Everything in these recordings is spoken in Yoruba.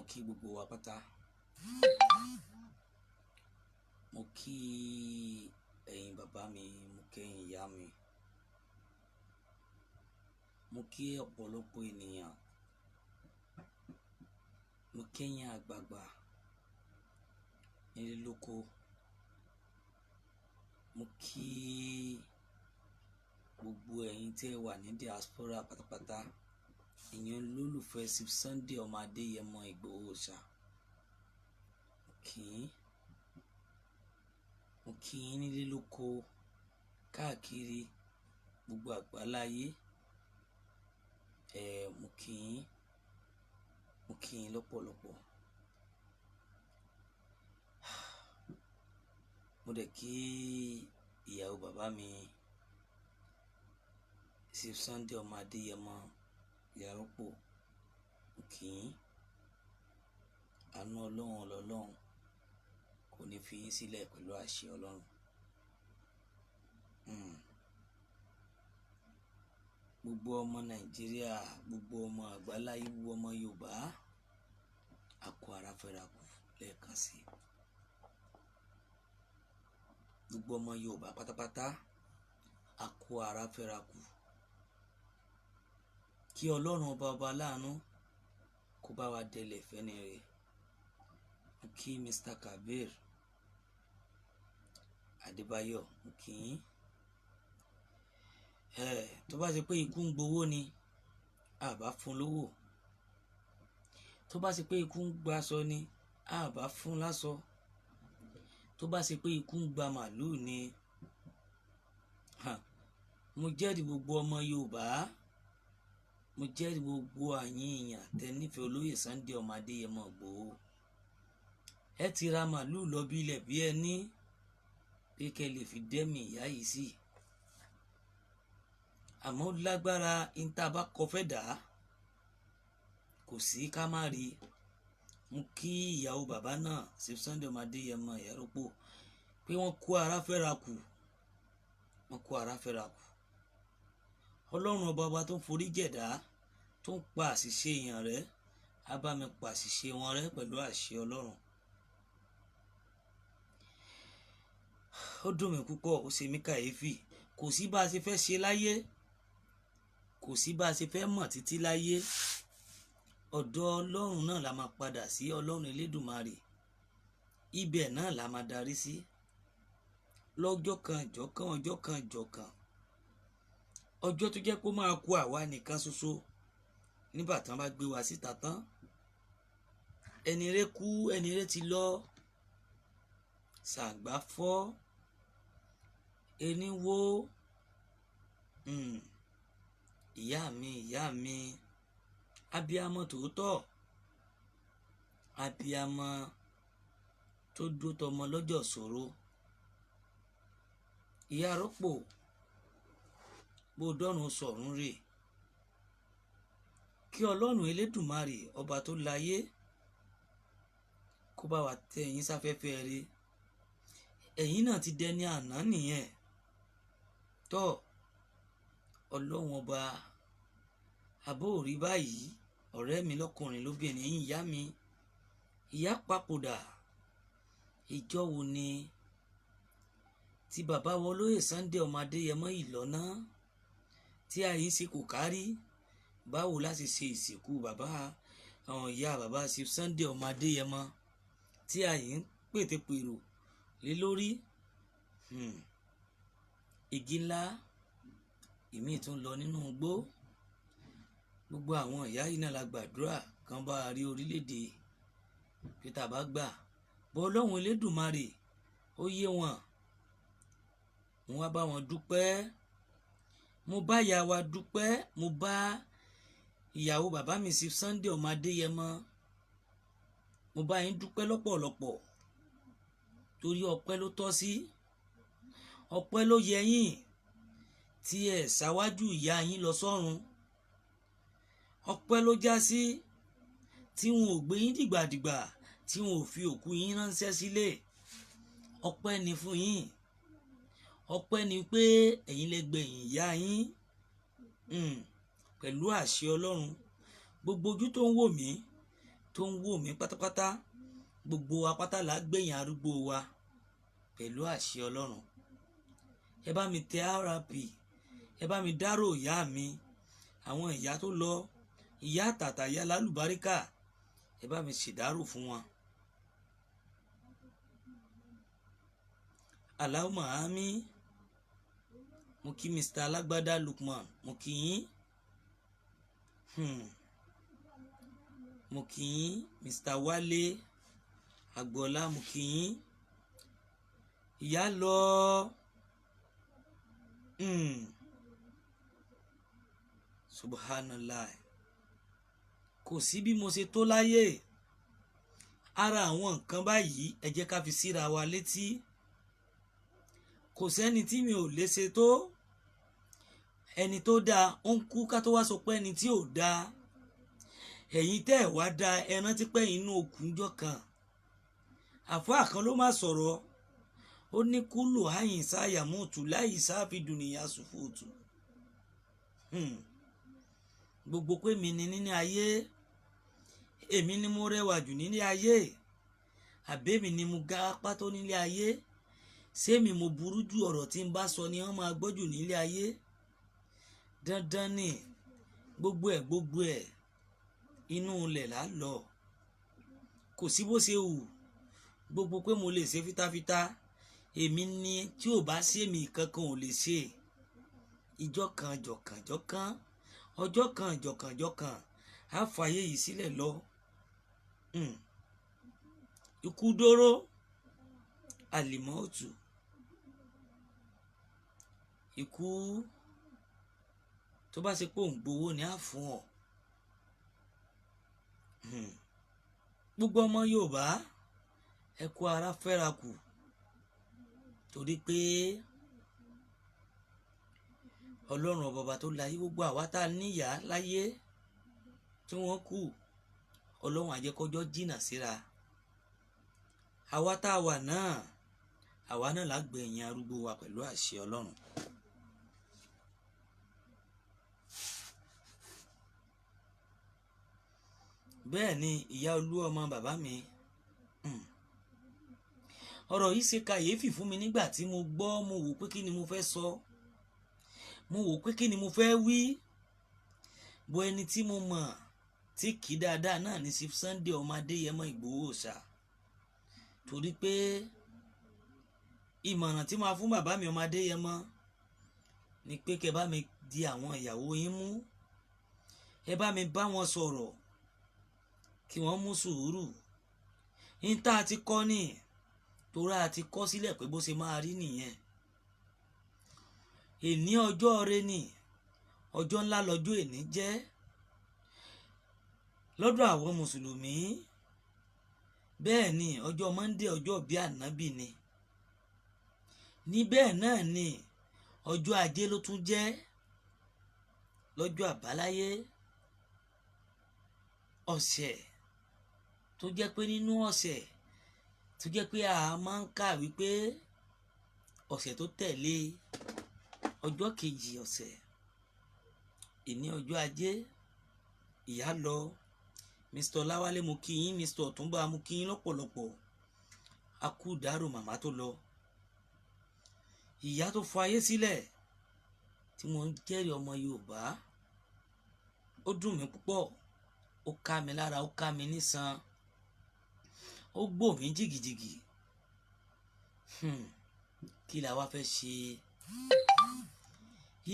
Kí gbogbo wa pátá. Mo kí ẹ̀yin bàbá mi, mo kí ẹ̀yin ìyá mi. Mo kí ọ̀pọ̀lọpọ̀ ènìyàn. Mo kí ẹ̀yin àgbààgbà nílé lóko. Mo kí gbogbo ẹ̀yin tí ẹ wà ní diaspora pátápátá. Ẹ̀yin olólùfẹ́ Chief Sunday ọmọ Adéyẹmọ Ìgbòho Òòṣà. Mo kí yín. Mo kí yín nílé lóko káàkiri gbogbo àgbáláyé. Mo kí yín. Mo kí yín lọ́pọ̀lọpọ̀. Mo dẹ̀ kí ìyàwó bàbá mi, Chief Sunday ọmọ Adéyẹmọ Ìyárọ́pò. Mo kí yín. Àánú Ọlọ́run ọlọ́run kò ní fi yín sílẹ̀ pẹ̀lú àṣẹ Ọlọ́run. Gbogbo ọmọ Nàìjíríà, gbogbo ọmọ àgbáláyé, gbogbo ọmọ Yorùbá, a kú ara fẹ́ra kù lẹ́ẹ̀kan sí i. Gbogbo ọmọ Yorùbá pátápátá, a kú ara fẹ́ra kù. Kí Ọlọ́run ọba ọba láàánú kó bá wa dẹlẹ̀ fẹ́ni rẹ̀. Mo kí Mr. Kabir Adébáyọ̀, mo kí yín. Tó bá ṣe pé ikú ń gbowó ni, a bá fún lówó. Tó bá ṣe pé ikú ń gbaṣọ ni, a bá fún láṣọ. Tó bá ṣe pé ikú ń gba màlúù ni, mo jẹ́rìí gbogbo ọmọ Yorùbá. Mo jẹ́rìí gbogbo àyín èèyàn tẹ nífẹ̀ẹ́ olóyè Sunday ọmọ Adéyẹmọ Ìgbòho. Ẹ ti ra màlúù lọ bí ilẹ̀ bí ẹní pé kẹ́ lè fi dẹ́mi ìyá yìí sí. Àmọ́ lágbára níta bá kọ fẹ́ dà á, kò sí ká má rí. Mo kí ìyàwó bàbá náà, Chief Sunday ọmọ Adéyẹmọ Ìyárọ́pò, pé wọ́n kó ara fẹ́ra kù. Wọ́n kó ara fẹ́ra kù. Ọlọ́run ọba ọba tó ń forí jẹ̀dá, tó ń pa àṣìṣe èèyàn rẹ́, á bá mi pa àṣìṣe wọn rẹ́ pẹ̀lú àṣẹ Ọlọ́run. Ó dùn mí púpọ̀, ó ṣe mí kàyéfì. Kò sí bá a ṣe fẹ́ ṣe láyé, kò sí bá a ṣe fẹ́ mọ̀ títí láyé. Ọ̀dọ̀ Ọlọ́run náà la máa padà sí, Ọlọ́run Elédùmarè. Ibẹ̀ náà la máa darí sí. Lọ́jọ́ kan jọ̀kan, ọjọ́ kan jọ̀kan. Ọjọ́ tó jẹ́ pé ó máa kú àwa nìkan ṣoṣo nígbà tí wọ́n bá gbé wa síta tán. Ẹni rẹ̀ kú, ẹni rẹ̀ ti lọ. Ṣàgbá fọ́, ẹni wó. Ìyá mi, ìyá mi, abiyamọ tòótọ́, abiyamọ tó dúró tọmọ lọ́jọ́ ṣòro. Ìyá rọ́pò, bó dọ́run sọ̀run rè. Kí Ọlọ́run Elédùmarè ọba tó láyé kó bá wa tẹ ẹ̀yin sáfẹ́fẹ́ rere. Ẹ̀yin náà ti dẹni àná nìyẹn. Tọ́ Ọlọ́run ọba, àbó rí báyìí, ọ̀rẹ́ mi lọ́kùnrin lóbìnrin, ẹ̀yin ìyá mi, ìyá papòdà. Ìjọ wo ni tí bàbá wa olóyè Sunday ọmọ Adéyẹmọ ìlọ́nà tí àyè ṣe kò kárí? Báwo láti ṣe ìsìnkú bàbá àwọn ìyá bàbá Chief Sunday ọmọ Adéyẹmọ tí àyè ń pètèpèrò lé lórí? Igi ńlá ìmíì tún lọ nínú igbó. Gbogbo àwọn ìyá yìí náà la gbàdúrà kan bá rí orílẹ̀-èdè pété bá gbà. Bọ́ Ọlọ́run Elédùmarè ó yé wọn. Mo wá bá wọn dúpẹ́. Mo bá ìyá wa dúpẹ́. Mo bá ìyàwó bàbá mi Chief Sunday ọmọ Adéyẹmọ, mo bá yín dúpẹ́ lọ́pọ̀lọpọ̀ torí ọpẹ́ ló tọ́ sí, ọpẹ́ ló yẹ yín tí ẹ ṣáwájú ìyá yín lọ sọ́run. Ọpẹ́ ló já sí tí wọn ò gbé yín dìgbàdìgbà, tí wọn ò fi òkú yín ránṣẹ́ sílé. Ọpẹ́ ni fún yín. Ọpẹ́ ni pé ẹ̀yin lẹ gbẹ̀yìn ìyá yín. Pẹ̀lú àṣẹ Ọlọ́run, gbogbo ojú tó ń wò mí tó ń wò mí pátápátá, gbogbo wa pátá là á gbẹ̀yìn arúgbó wa pẹ̀lú àṣẹ Ọlọ́run. Ẹ bá mi tẹ RP, ẹ bá mi dárò ìyá mi, àwọn ìyá tó lọ, ìyá àtàtà, ìyá lálùbáríkà, ẹ bá mi ṣèdárò fún wọn. Allahumma àmín. Mo kí Mr. Alágbádá Lukman, mo kí yín. Mo kí yín Mr. Wálé Agboola, mo kí yín. Ìyá lọ. Subhanallah. Kò sí bí mo ṣe tó láyé. Ara àwọn nǹkan báyìí ẹ jẹ́ ká fi síra wa létí. Kò sẹ́ni tí mi ò lè ṣe tó. Ẹni tó dáa ó ń kú ká tó wá sọ pé ẹni tí ò dáa. Ẹ̀yin tẹ́ ẹ̀ wá dáa, ẹ rántí pé inú òkúńjọ́ kan. Àfáà kan ló má sọ̀rọ̀. Ó ní kúlù àyìn sáyà mútu láyì sáfi dùnìyà sùfùtù. Gbogbo pé mi ni níní ayé, èmi ni mo rẹwà jù nílé ayé, àbẹ́mi ni mo ga pátó nílé ayé, ṣé mi mo burú jù, ọ̀rọ̀ tí n bá sọ ni wọ́n máa gbọ́ jù nílé ayé. Dandan ni gbogbo ẹ̀ gbogbo ẹ̀ inú ilẹ̀ là á lọ. Kò sí bó ṣe wù gbogbo pé mo lè ṣe fitafita, èmi ni tí ò bá sí èmi kankan ò lè ṣe. Ìjọ kan jọ̀kànjọ̀kan, ọjọ́ kan jọ̀kànjọ̀kan, á fàyè yìí sílẹ̀ lọ. Ikú dóró, àlìmọ́ọ̀tù. Ikú tó bá ṣe pé òun gbowó ni á fún ọ. Gbogbo ọmọ Yorùbá, ẹ kú ara fẹ́ra kù, torí pé Ọlọ́run ọba tó láyé, gbogbo àwa tá a níyàá láyé tí wọ́n kú, Ọlọ́run àjẹkọjọ́ jìnnà síra. Àwa tá a wà náà, àwa náà lágbẹ̀yìn arúgbó wa pẹ̀lú àṣẹ Ọlọ́run. Bẹ́ẹ̀ ni ìyá olú ọmọ bàbá mi. Ọ̀rọ̀ yìí ṣe kàyéfì fún mi nígbà tí mo gbọ́. Mo wò pé kí ni mo fẹ́ sọ, mo wò pé kí ni mo fẹ́ wí. Bo ẹni tí mo mọ̀ tí kì í dáadáa náà ní Chief Sunday ọmọ Adéyẹmọ Ìgbòho Òòṣà, torí pé ìmọ̀ràn tí máa fún bàbá mi ọmọ Adéyẹmọ ni pé kẹ́ bá mi di àwọn ìyàwó yín mú, ẹ bá mi bá wọn sọ̀rọ̀ kí wọ́n mú sùúrù. Ní tá a ti kọ́ ní torí a ti kọ́ sílẹ̀ pé bó ṣe máa rí nìyẹn. Èní ọjọ́ rẹ ni, ọjọ́ ńlá lọ́jọ́ èní jẹ́ lọ́dọ̀ àwọn mùsùlùmí. Bẹ́ẹ̀ ni ọjọ́ Monday, ọjọ́ bí ànábì ni. Ní bẹ́ẹ̀ náà ni ọjọ́ ajé ló tún jẹ́ lọ́jọ́ àbáláyé. Ọ̀sẹ̀ tó jẹ́ pé nínú ọ̀sẹ̀ tó jẹ́ pé a máa ń kà wípé ọ̀sẹ̀ tó tẹ̀lé ọjọ́ kejì ọ̀sẹ̀, ìní ọjọ́ ajé. Ìyá lọ. Mr. Ọláwálé mo kí yín, Mr. Ọ̀túnba mo kí yín lọ́pọ̀lọpọ̀. A kú dárò màmá tó lọ, ìyá tó fọ ayé sílẹ̀ tí mo ń jẹ́rìí ọmọ Yorùbá. Ó dùn mí púpọ̀, ó ká mi lára, ó ká mi nísan, ó gbò mí jìgìjìgì. Kí la wá fẹ́ ṣe?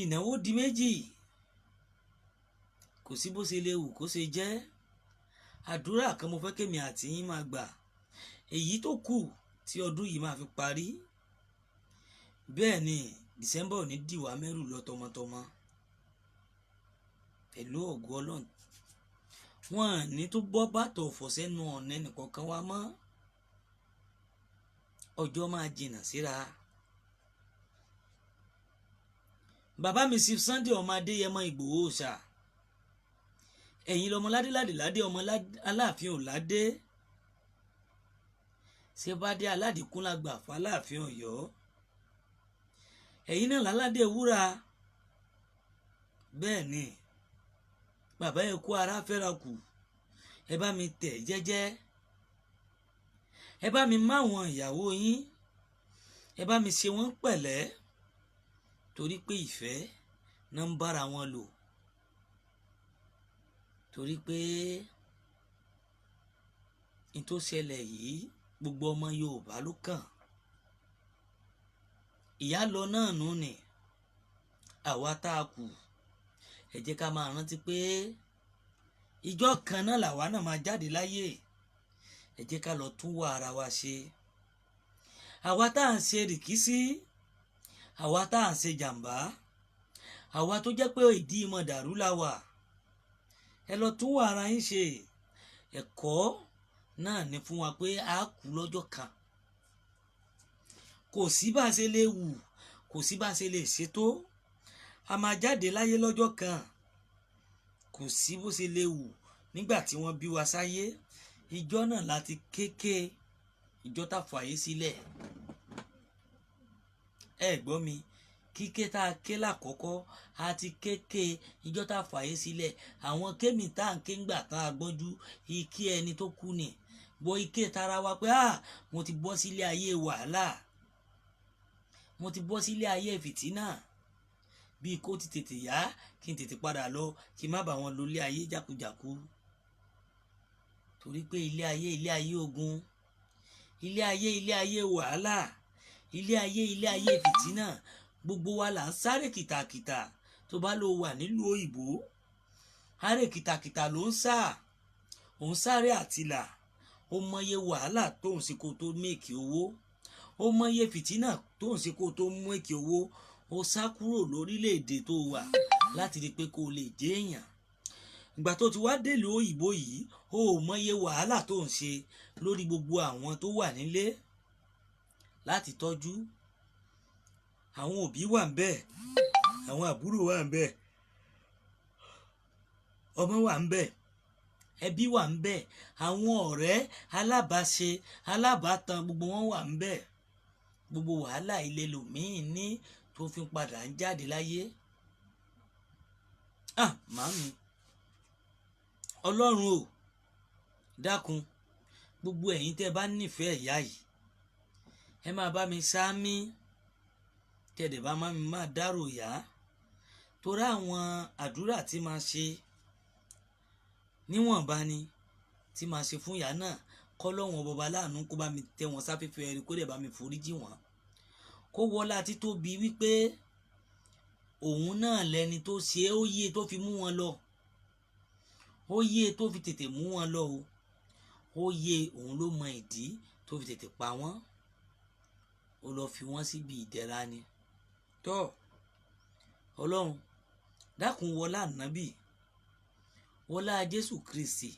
Ìnáwó di méjì, kò sí bó ṣe lè wù kó ṣe jẹ́. Àdúrà kan mo fẹ́ kémi àti yín máa gbà èyí tó kù tí ọdún yìí máa fi parí. Bẹ́ẹ̀ ni December ò ní dìwà mẹ́rù lọ tọmọtọmọ pẹ̀lú ògo Ọlọ́run. Wọn ní tó bọ́ bàtọ̀ ọ̀fọ̀ sẹ́nu ọ̀nà ẹnìkọ̀ọ̀kan wa mọ́. Ọjọ́ máa jìnnà síra. Bàbá mi Chief Sunday ọmọ Adéyẹmọ Ìgbòho Òòṣà, ẹ̀yin lọmọ ládéládé ọmọ Aláàfin Ọ̀ládé, ṣé bá dé aládìkún lágbà fàlàáfin Ọ̀yọ́, ẹ̀yin náà láládé wúrà. Bẹ́ẹ̀ ni bàbá ẹ̀ kú ara fẹ́ra kù, Ẹ bá mi tẹ̀ jẹ́jẹ́, ẹ bá mi máwọn ìyàwó yín, ẹ bá mi ṣe wọ́n pẹ̀lẹ́, torí pé ìfẹ́ náà ń bára wọn lò, torí pé n tó ṣẹlẹ̀ yìí gbogbo ọmọ Yorùbá ló kàn. Ìyá lọ náà nù ni àwa tá a kù, ẹ jẹ́ ká máa rántí pé ìjọ kan náà làwa náà máa jáde láyé. Ẹ jẹ́ ká lọ tún wà ara wa ṣe. Àwa tá à ń ṣe rìkísí, àwa tá à ń ṣe jàǹbá, àwa tó jẹ́ pé ìdí ìmọ̀ dàrú la wà, ẹ lọ tún wà ara yín ṣe. Ẹ̀kọ́ náà ní fún wa pé a kú lọ́jọ́ kan. Kò sí bá a ṣe lè wù, kò sí bá a ṣe lè ṣètò, a máa jáde láyé lọ́jọ́ kan. Kò sí bó ṣe lè wù nígbà tí wọ́n bí wa sáyé, ìjọ náà láti kéke, ìjọ tá fàyè sílẹ̀. Ẹ gbọ́ mi, kíké tá a ké lákọ́kọ́ àti kéke ìjọ tá fàyè sílẹ̀. Àwọn kémi tá à ń ké ńgbà tá a gbọ́njú, ike ẹni tó kú ni bọ́ ike tara wa pé ah, mo ti bọ́ sílé ayé wàhálà, mo ti bọ́ sílé ayé fìtínà, bíi kó ti tètè yá kí n tètè padà lọ, kí n má bà wọn lọ ilé ayé jákujàku. Torí pé ilé ayé, ilé ayé ogun, ilé ayé, ilé ayé wàhálà, ilé ayé, ilé ayé fìtínà, gbogbo wa là ń sáré kìtàkìtà. Tó bá lọ wà nílùú òyìnbó, sáré kìtàkìtà ló ń sá, òun sáré àtìlà. Ó mọye wàhálà tó ń ṣe kó tó mèkì owó, ó mọye fìtínà tó ń ṣe kó tó mèkì owó. Ó sá kúrò lórílẹ̀‐èdè tó wà láti rí i pé kó lè jẹ́ èèyàn. Ìgbà tó ti wá délùú òyìnbó yìí, ó mọye wàhálà tó ń ṣe lórí gbogbo àwọn tó wà nílé láti tọ́jú. Àwọn òbí wà ń bẹ̀, àwọn àbúrò wà ń bẹ̀, ọmọ wà ń bẹ̀, ẹbí wà ń bẹ̀, àwọn ọ̀rẹ́ alábàáṣe alábàátàn gbogbo wọn wà ń bẹ̀. Gbogbo wàhálà ilé lòmíín ní tó fi padà ń jáde láyé. Ah, màámi, Ọlọ́run ò dákun, gbogbo ẹ̀yin tẹ́ bá nífẹ̀ẹ́ ìyá yìí, ẹ máa bá mi sáámi, tẹ̀dẹ̀ bá má mi máa dárò yá, torí àwọn àdúrà tí máa ṣe níwọ̀nba ni tí máa ṣe fún ìyá náà, kọ́lọ́hun bọba láàánú kó bá mi tẹ́ wọn sáfẹ́fẹ́ ẹni, kó dẹ̀ bá mi foríjì wọ́n, kó wọlá títóbi wípé òun náà lẹni tó ṣe é, ó yé tó fi mú wọn lọ, ó yé tó fi tètè mú wọn lọ o, ó yé òun ló mọ ìdí tó fi tètè pa wọ́n, ó lọ fi wọ́n síbi ìdẹ̀ra ni. Tọ́ Ọlọ́run dákun, wọlá ànábì, wọlá Jésù Kristi,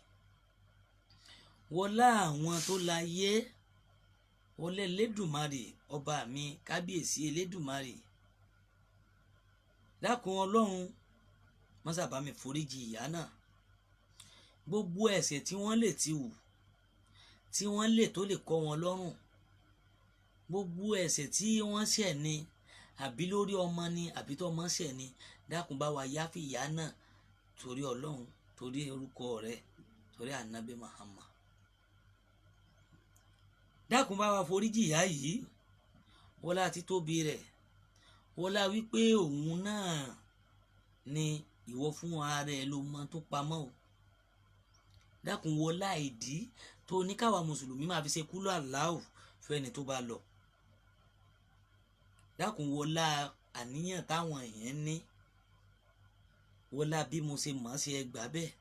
wọlá àwọn tó láyé, wọlé Elédùmarè ọba mi, kábíyèsí Elédùmarè, dákun Ọlọ́run mọ́sà bá mi foríjì ìyá náà. Gbogbo ẹ̀ṣẹ̀ tí wọ́n lè ti wù, tí wọ́n lè tó lè kọ́ wọn lọ́rùn, gbogbo ẹ̀ṣẹ̀ tí wọ́n ṣẹ̀ ni, àbí lórí ọmọ ni, àbí tó ọmọ ṣẹ̀ ni, dákun bá wa yáfì ìyá náà torí Ọlọ́run, torí orúkọ rẹ̀, torí ànábì Muhammad. Dákun bá wa foríjì ìyá yìí, wọlá títóbi rẹ̀, wọlá wípé òun náà ni ìwọ fún ara ẹ ló mọ tó pamọ́ o. Dákun wọlá ìdí tó ní káwa mùsùlùmí máa fi ṣe kúlọ̀ aláwò fẹ́ni tó bá lọ. Dákun wọlá àníyàn táwọn èèyàn ní, wọlá bí mo ṣe mọ̀ ṣe ẹgbàá bẹ́ẹ̀.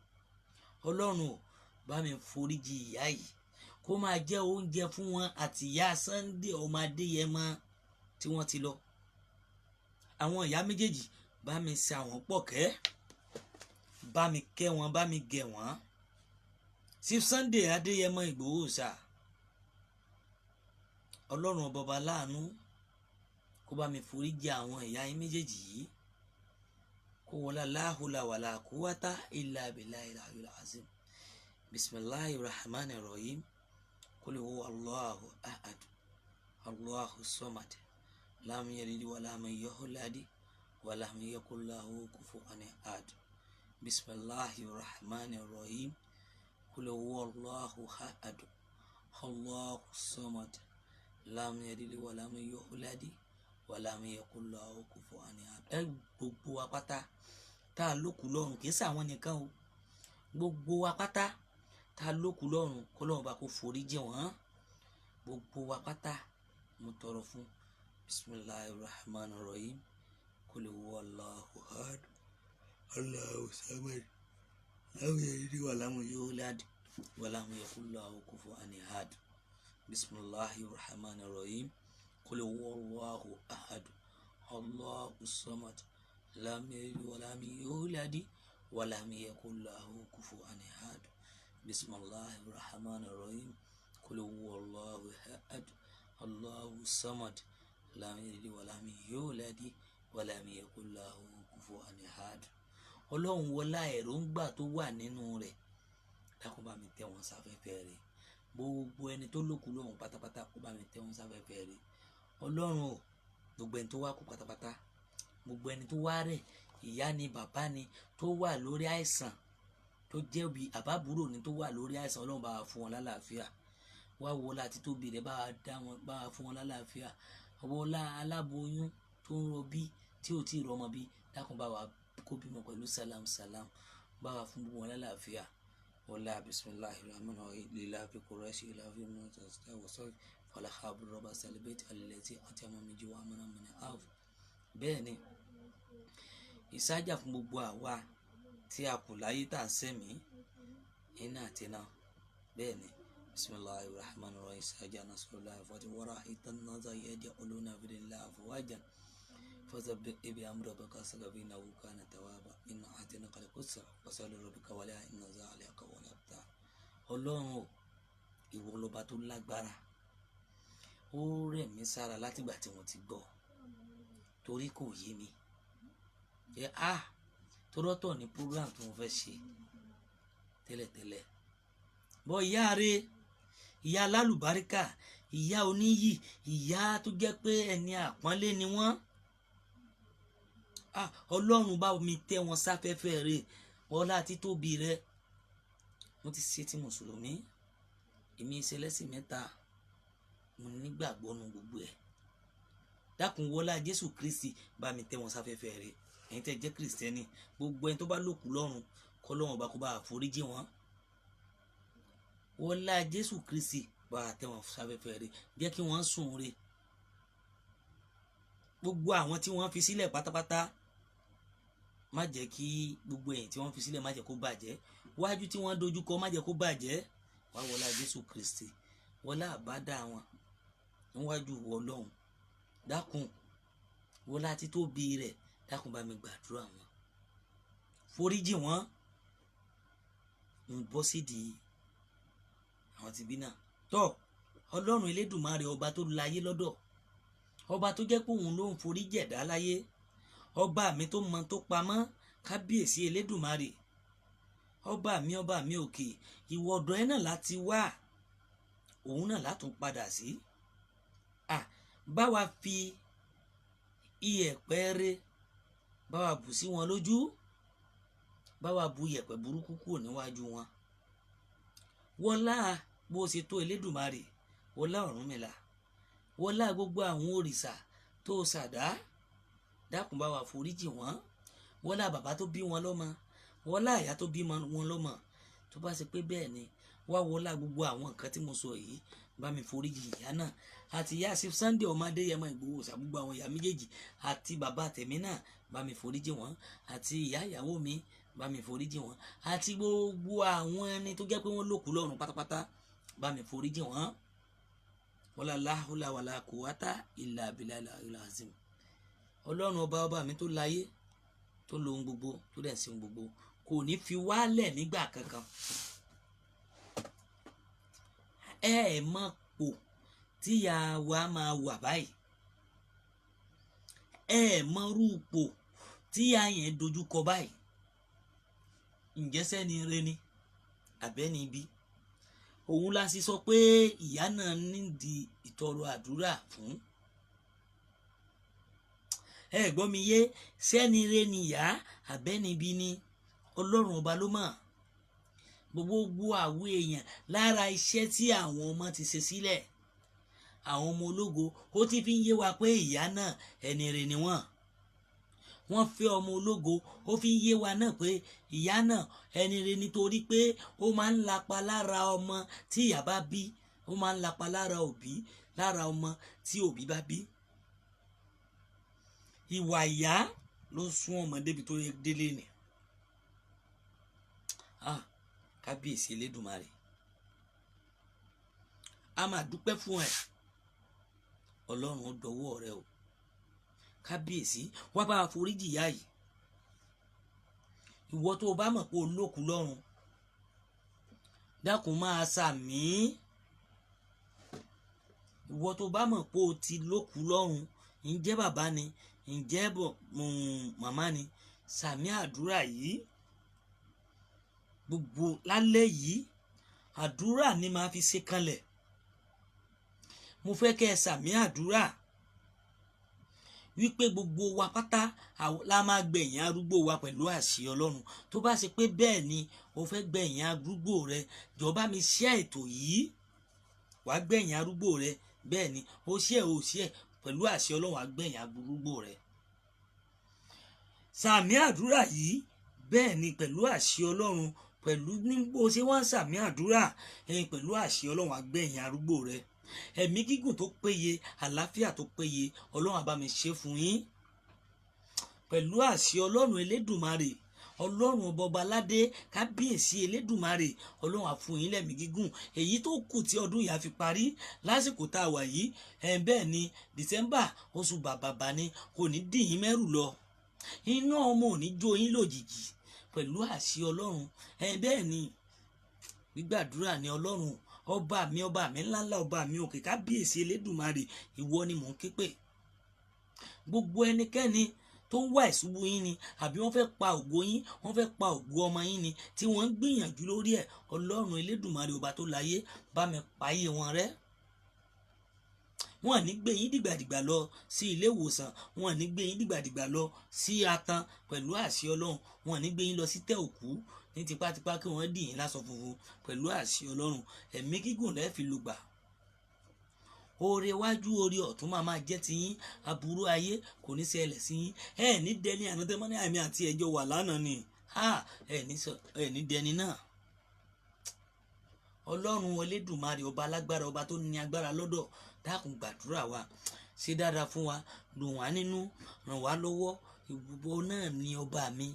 Ọlọ́run ò bá mi foríjì ìyá yìí, kó máa jẹ́ oúnjẹ fún wọn àti ìyá Sunday ọmọ Adéyẹmọ tí wọ́n ti lọ. Àwọn ìyá méjèèjì bá mi ṣe àwọn pọ̀ kẹ́, bá mi kẹ́ wọn, bá mi gẹ̀ wọ́n. Chief Sunday Adéyẹmọ Ìgbòho ṣá, Ọlọ́run ọba láàánú kó bá mi foríjì àwọn ìyá yín méjèèjì yìí, kó wọlá láhùlà wàlà kúwátá ilà abilà ilà ilà azim. Bisimilahi rahman rahim. Kul huwa Allahu ahad, Allahu samad, lam yalid wa lam yulad wa lam yakul lahu kufuwan ahad. Bisimilahi rahman rahim. Qul huwallahu ahad, Allahu samad, lam yalid wa lam yulad wa lam yakul lahu kufuwan ahad. Ẹ gbogbo wa pátá tá a lókun lọ́run, kì í ṣàwọn nìkan o, gbogbo wa pátá tá a lókun lọ́run, k'Ọlọ́run bá kó forí jì wọ́n. Gbogbo wa pátá mo tọrọ fún. Bismillahir rahmanir rahim. Qul huwallahu ahad, Allahu samad, lam yalid wa lam yulad wa lam yakul lahu kufuwan ahad. Bismillahir rahmanir rahim. Qul huwallahu ahad, Allahu samad, lam yalid wa lam yulad wa lam yakul lahu kufuwan ahad. Bismillahir rahmanir rahim. Qul huwallahu ahad, Allahu samad, lam yalid wa lam yulad wa lam yakul lahu kufuwan ahad. Ọlọ́run wọlá èròǹgbà tó wà nínú rẹ̀, dákun bá mi tẹ́ wọn sáfẹ́fẹ́ rẹ̀. Gbogbo ẹni tó lókun lọ́run pátápátá, kó bá mi tẹ́ wọn sáfẹ́fẹ́ rẹ̀. Ọlọ́run o, gbogbo ẹni tó wá kú pátápátá, gbogbo ẹni tó wá rẹ̀, ìyá ni bàbá ni tó wà lórí àìsàn, tó jẹ́ bí àbábúrò ni tó wà lórí àìsàn, Ọlọ́run bá wa fún wọn lálàáfíà. Wá wọlá títóbi rẹ̀, bá wa dá wọn, bá wa fún wọn lálàáfíà. Wọlá aláboyún tó ń rọbí tí ò tí ì rọmọ bí, dákun bá wa kó bímọ pẹ̀lú salam salam, bá wa fún gbogbo wọn lálàáfíà. Wọlá bismillahir rahmanir rahim. Lilafi quraishi ilafi mọ́tàsítà wọ́sọ̀ fọláhàbù rọ́bà sẹlẹ̀bẹ̀tì alẹ́tì àti àmọ́ méjì wà mọ́nà mọ́nà áàfù. Bẹ́ẹ̀ ni ìsájà fún gbogbo àwa tí a kù láyé tá à ń sẹ́mi iná àti iná. Bẹ́ẹ̀ ni bismillahir rahmanir rahim. Ìsájà nasrullahi fati wara ìtànàzà yẹ́dẹ̀ olóna fìdílà àfọwájà fasabbih bihamdi rabbika wastaghfir innahu kana tawwaba inna a'tainaka al-kawthar fasalli rabbika wala inna zalika wala abtar. Ọlọ́run o, ìwọ lọba tó lágbára. Ó rẹ̀ mí sára látìgbà tí mo ti gbọ́, torí kò yé mi. Ẹ á torọ́tọ̀ ní program tí mo fẹ́ ṣe tẹ́lẹ̀tẹ́lẹ̀. Bọ́ ìyá rẹ̀, ìyá alálùbáríkà, ìyá oníyì, ìyá tó jẹ́ pé ẹni àpọ́nlé ni wọ́n. Ọlọ́run bá mi tẹ́ wọn sáfẹ́fẹ́ rẹ̀, ọlá títóbi rẹ̀. Mo ti ṣe ti mùsùlùmí, èmi ṣe lẹ́sìn mẹ́ta, mo nígbàgbọ́ nu gbogbo ẹ̀. Dákun wọlá Jésù Kristi bá mi tẹ́ wọn sáfẹ́fẹ́ rẹ̀. Ẹ̀yin tẹ́ jẹ́ Kristẹni, gbogbo ẹni tó bá lókun lọ́run, k'Ọlọ́run ọba kó bá àforíjì wọn. Wọlá Jésù Kristi bá tẹ́ wọn sáfẹ́fẹ́ rẹ̀, jẹ́ kí wọ́n sùn rẹ̀. Gbogbo àwọn tí wọ́n fi sílẹ̀ pátápátá, má jẹ́ kí gbogbo ẹ̀yìn tí wọ́n fi sílẹ̀ má jẹ́ kó bàjẹ́. Wájú tí wọ́n dojúkọ má jẹ́ kó bàjẹ́. Wá wọlá Jésù Kristi, wọlá àbádá wọn níwájú Ọlọ́run. Dákun wọlá títóbi rẹ̀, dákun bá mi gbàdúrà wọn, foríjì wọn. Ń bọ́ sídìí àwọn ti bí náà tọ́. Ọlọ́run Elédùmarè, ọba tó láyé lọ́dọ̀, ọba tó jẹ́ pé òun ló ń forí jẹ̀dá láyé, ọba mi tó mọ tó pamọ́, kábíyèsí Elédùmarè, ọba mi òkè, ìwọ ọ̀dọ̀ ẹ náà láti wá, òun náà látún padà sí. Bá wa fi iyẹ̀pẹ̀ rẹ̀, bá wa bù sí wọn lójú, bá wa bu iyẹ̀pẹ̀ burúkú kúrò níwájú wọn. Wọlá bó ṣe tó Elédùmarè, wọlá Ọ̀rúnmìlà, wọlá gbogbo àwọn òrìṣà tó ṣàdá, dákun bá wa foríjì wọn. Wọlá bàbá tó bí wọn lọ́mọ, wọlá ìyá tó bí wọn lọ́mọ. Tó bá ṣe pé bẹ́ẹ̀ ni, wá wọlá gbogbo àwọn nǹkan tí mo sọ yìí, bá mi foríjì ìyá náà àti ìyá sí Sunday ọmọ Adéyẹmọ Ìgbòho, gbogbo àwọn ìyá méjèèjì àti bàbá tèmi náà, bá mi foríjì wọn, àti ìyá ìyàwó mi, bá mi foríjì wọn, àti gbogbo àwọn ẹni tó jẹ́ pé wọ́n lókun lọ́run pátápátá, bá mi foríjì wọn. Wala láhùlà wàlà kùwátà ìlà abilà ìlà azim. Ọlọ́run ọba, ọba mi tó láyé, tó lo ohun gbogbo, tó dẹ̀ sí ohun gbogbo, kò ní fi wálẹ̀ nígbà kankan. Ẹ mọ̀ pò tíya wa máa wà báyìí, ẹ mọ̀ rúpò tíya yẹn dojúkọ báyìí. Ǹjẹ́ sẹ́ni re ni àbẹ́ni ibi? Òun la sì sọ pé ìyá náà nídìí ìtọrọ àdúrà fún. Ẹ gbọ́ mi yé, sẹ́ni re ni ìyá àbẹ́ni ibi ni? Ọlọ́run ọba ló mọ̀. Gbogbo àwọn èèyàn lára iṣẹ́ tí àwọn ọmọ ti ṣe sílẹ̀, àwọn ọmọ ológo, ó ti fi ń yé wa pé ìyá náà ẹni rere ni wọ́n. Wọ́n fẹ́ ọmọ ológo, ó fi ń yé wa náà pé ìyá náà ẹni rere nítorí pé ó máa ń lapa lára ọmọ tí ìyá bá bí, ó máa ń lapa lára òbí, lára ọmọ tí òbí bá bí. Ìwà ìyá ló sún ọmọ débi tó délé ni. Kábíyèsí Elédùmarè, a máa dúpẹ́ fún ẹ, Ọlọ́run ó dọwọ́ rẹ o. Kábíyèsí, wá bá wa foríjì ìyá yìí. Ìwọ tó o bá mọ̀ pé o lókun lọ́run, dákun máa ṣàmì. Ìwọ tó o bá mọ̀ pé o ti lókun lọ́run, ǹjẹ́ bàbá ni, ǹjẹ́ màmá ni, ṣàmì àdúrà yìí. Gbogbo lálẹ́ yìí, àdúrà ni màá fi ṣe kanlẹ̀. Mo fẹ́ kẹ́ ẹ ṣàmì àdúrà wípé gbogbo wa pátá la máa gbẹ̀yìn arúgbó wa pẹ̀lú àṣẹ Ọlọ́run. Tó bá ṣe pé bẹ́ẹ̀ ni o fẹ́ gbẹ̀yìn arúgbó rẹ, jọ̀ọ́ bá mi share ètò yìí. Wàá gbẹ̀yìn arúgbó rẹ, bẹ́ẹ̀ ni o share, o share, pẹ̀lú àṣẹ Ọlọ́run wàá gbẹ̀yìn arúgbó rẹ. Ṣàmì àdúrà yìí, bẹ́ẹ̀ ni, pẹ̀lú àṣẹ Ọlọ́run, pẹ̀lú ní bó ṣe wá ń ṣàmì àdúrà, pẹ̀lú àṣẹ Ọlọ́run wàá gbẹ̀yìn arúgbó rẹ. Ẹ̀mí gígùn tó péye, àlàáfíà tó péye, Ọlọ́run á bá mi ṣe fún yín pẹ̀lú àṣẹ Ọlọ́run Elédùmarè. Ọlọ́run ọba ọba aládé, kábíyèsí Elédùmarè, Ọlọ́run á fún yín lẹ́mí gígùn èyí tó kù tí ọdún yìí á fi parí lásìkò tá a wà yìí. Ẹ̀ bẹ́ẹ̀ ni, December, oṣù bàbàbà ni, kò ní dì yín mẹ́rù lọ, iná ọmọ ò ní jó yín lójijì pẹ̀lú àṣẹ Ọlọ́run. Ẹ̀ bẹ́ẹ̀ ni, gbígbàdúrà ni. Ọlọ́run ọba mi, ọba mi ńláńlá, ọba mi òkè, kábíyèsí Elédùmarè, ìwọ ni mò ń ké pè. Gbogbo ẹnikẹ́ni tó ń wá ìṣubú yín ni, àbí wọ́n fẹ́ pa ògo yín, wọ́n fẹ́ pa ògo ọmọ yín ni, tí wọ́n ń gbìyànjú lórí ẹ̀, Ọlọ́run Elédùmarè ọba tó láyé, bá mi payé wọn rẹ́. Wọ́n ní gbé yín dìgbàdìgbà lọ sí ilé ìwòsàn, wọ́n ní gbé yín dìgbàdìgbà lọ sí atan pẹ̀lú àṣẹ Ọlọ́run, wọ́n ní gbé yín lọ sí tẹ́ òkú ní tipátipá kí wọ́n dì yín láṣọ funfun pẹ̀lú àṣẹ Ọlọ́run. Ẹ̀mí gígùn lẹ́ẹ̀ fi lùgbà. Oore wájú, oore ọ̀tún máa máa jẹ́ tiyín. Aburú ayé kò ní ṣẹlẹ̀ sí yín. Ẹ ní dẹni àná tẹ́ mọ́ ní àmì àti ẹjọ́ wà lánàá ni, ẹ ní dẹni náà. Ọlọ́run Elédùmarè ọba alágbára, ọba tó ní agbára lọ́dọ̀, dákun gbàdúrà wa, ṣe dáadáa fún wa, dùn wá nínú, ràn wá lọ́wọ́. Ìwọ náà ni ọba mi,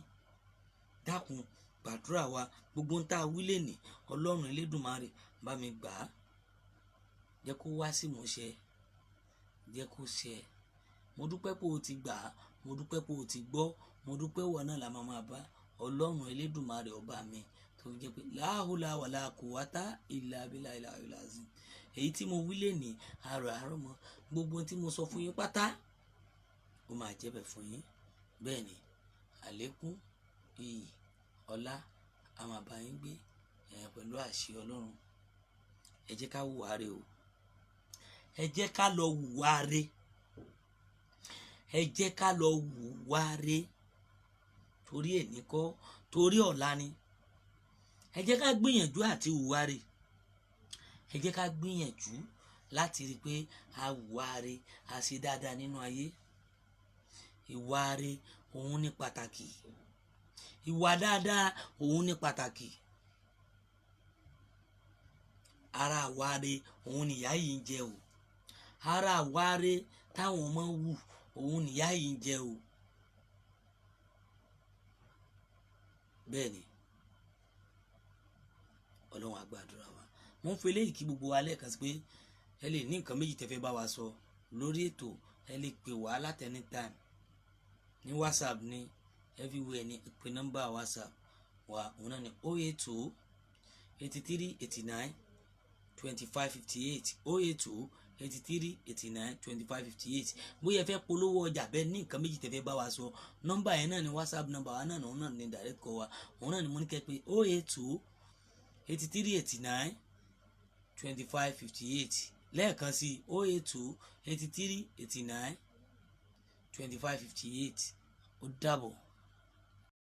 dákun gbàdúrà wa. Gbogbo ń tá a wí lẹ́nìí, Ọlọ́run Elédùmarè, bá mi gbà á, jẹ́ kó wá sí ìmúṣẹ, jẹ́ kó ṣẹ. Mo dúpẹ́ pé o ti gbà á, mo dúpẹ́ pé o ti gbọ́, mo dúpẹ́. Wọ náà la máa máa bá, Ọlọ́run Elédùmarè ọba mi, tó fi jẹ́ pé láhùlà wàlà kùwátá ìlà abilà ìlà ìlà azim. Èyí tí mo wí lẹ́nìí, àrò àárọ̀ mọ́, gbogbo tí mo sọ fún yín pátá, ó máa jẹ́ bẹ̀ fún yín. Bẹ́ẹ̀ ni, àlékún iyì ọlá a máa bá yín gbé pẹ̀lú àṣẹ Ọlọ́run. Ẹ jẹ́ ká hùwà re o, ẹ jẹ́ ká lọ hùwà re, ẹ jẹ́ ká lọ hùwà re, torí èní kọ́, torí ọ̀la ni. Ẹ jẹ́ ká gbìyànjú àti hùwà re. Ẹ jẹ́ ká gbìyànjú láti rí i pé a hùwà re, a ṣe dáadáa nínú ayé. Ìwà re òun ní pàtàkì, ìwà dáadáa òun ní pàtàkì. Ara àwa re òun nìyá yìí ń jẹ o. Ara àwa re táwọn ọmọ wù òun nìyá yìí ń jẹ o. Bẹ́ẹ̀ ni, Ọlọ́run á gbàdúrà wa. Mo ń fi eléyìí kí gbogbo wa lẹ́ẹ̀kan sí pé ẹ lè ní nǹkan méjì tẹ́ fẹ́ bá wa sọ lórí ètò, ẹ lè pè wá láti anytime ní WhatsApp, ní everywhere, ní pè nọ́mbà WhatsApp wa, òun náà ní 082 83 89 25 58, 082 83 89 25 58. Bóyá ẹ fẹ́ polówó ọjà, bẹ́ẹ̀ ní nǹkan méjì tẹ́ fẹ́ bá wa sọ, nọ́mbà yẹn náà ní WhatsApp nọ́mbà wa náà, òun náà ní direct call wa, òun náà ní mo ní kẹ́ pé 082 83 89 25 58. Lẹ́ẹ̀kan sí, 082 83 89 25 58. Ó dàbọ̀.